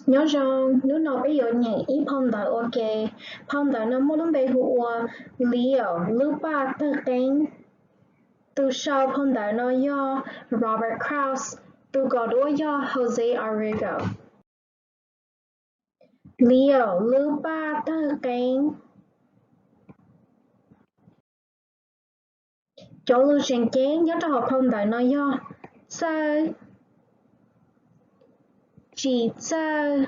Nyob zoo, hnub no peb yuav nyeem ib phau ntawv ua ke. Phau ntawv no muaj lub npe hu ua Leo lub paj tawg qeeb. Tus sau phau ntawv no yog Robert Krause, tus kos duab yog Jose Orrego. Leo lub paj tawg qeeb. Cov lus tseem ceeb nyob rau hauv phau ntawv no yog txawj, tsis txawj,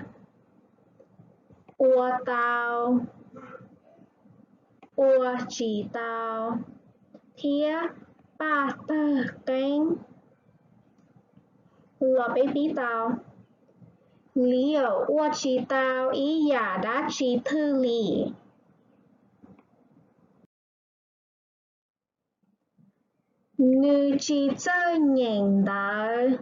ua tau, ua tsis tau, thiab paj tawg qeeb. Los peb pib tau. Leo ua tsis tau ib yam dab tsi thwj li. Nws tsis txawj nyeem ntawv.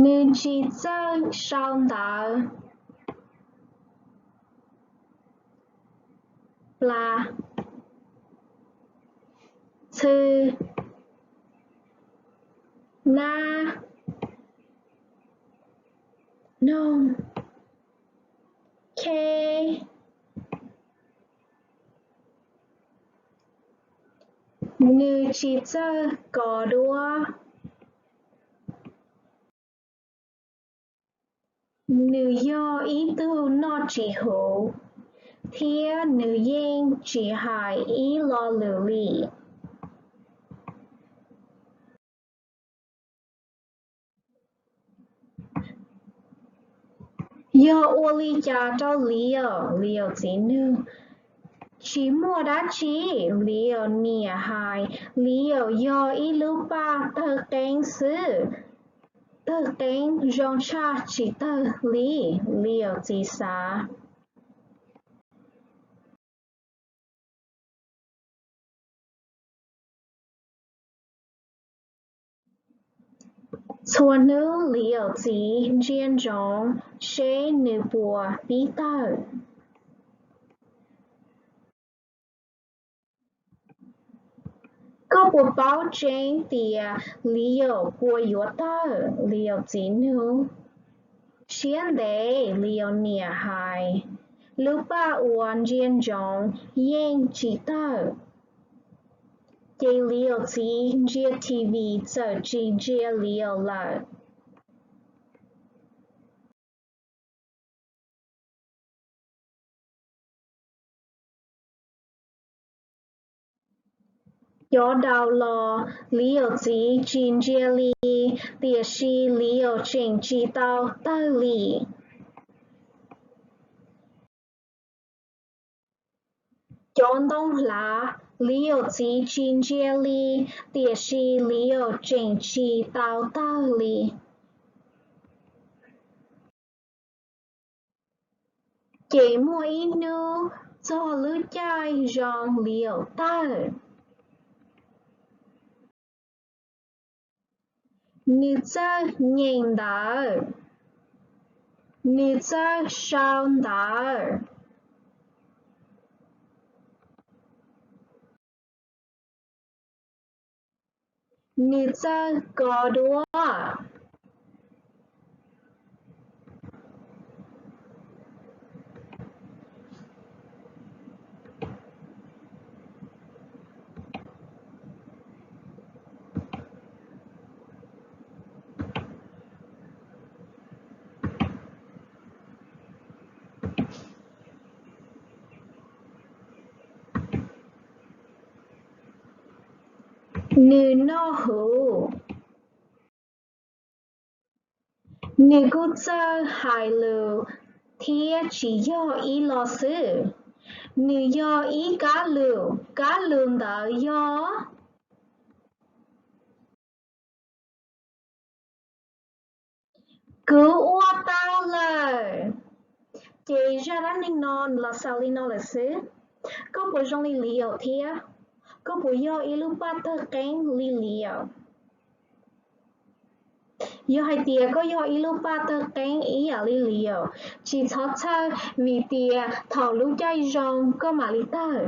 Nws tsis txawj sau ntawv. Plas, txhw, nab, noog, kheb. Nws tsis txawj kos duab. Nws yog ib tug noj tsis huv, thiab nws yeej tsis hais ib lo lus li. Yog ua li cas rau Leo? Leo txiv nug. Tsis muaj dab tsi, Leo niam hais. Leo yog ib lub paj tawg qeeb xwb. Tawg qeeb zoo tshaj tsis tawg li, Leo txiv xav. Txhua hnub Leo txiv ntsia ntsoov seb nws puas pib tawg. Koj puas paub tseeb tias Leo puas yuav tawg? Leo txiv nug. Siab ntev, Leo niam hais. Lub paj uas ntsia ntsoov yeej tsis tawg. Ces Leo txiv ntsia T V txawm tsis ntsia Leo lawm. Cov daus los, Leo txiv tsis ntsia li, tiam sis Leo tseem tsis tau tawg li. Cov ntoo hlav, Leo txiv tsis ntsia li, tiam sis Leo tseem tsis tau tawg li. Ces muaj ib hnub txog lub caij zoo Leo tawg. Nws txawj nyeem ntawv. Nws txawj sau ntawv. Nws txawj kos duab. Nws noj huv. Nws kuj txawj hais lus thiab tsis yog ib lo xwb. Nws yog ib kab lus, kab lus ntawd yog Kuv ua tau lawm. Ces zaj dab neeg no los xaus li no lawm xwb. Koj puas zoo li Leo thiab? Koj puas yog ib lub paj tawg qeeb li Leo? Yog hais tias koj yog ib lub paj tawg qeeb ib yam li Leo, tsis txhob txhawj vim tias thaum lub caij zoo koj mam li tawg.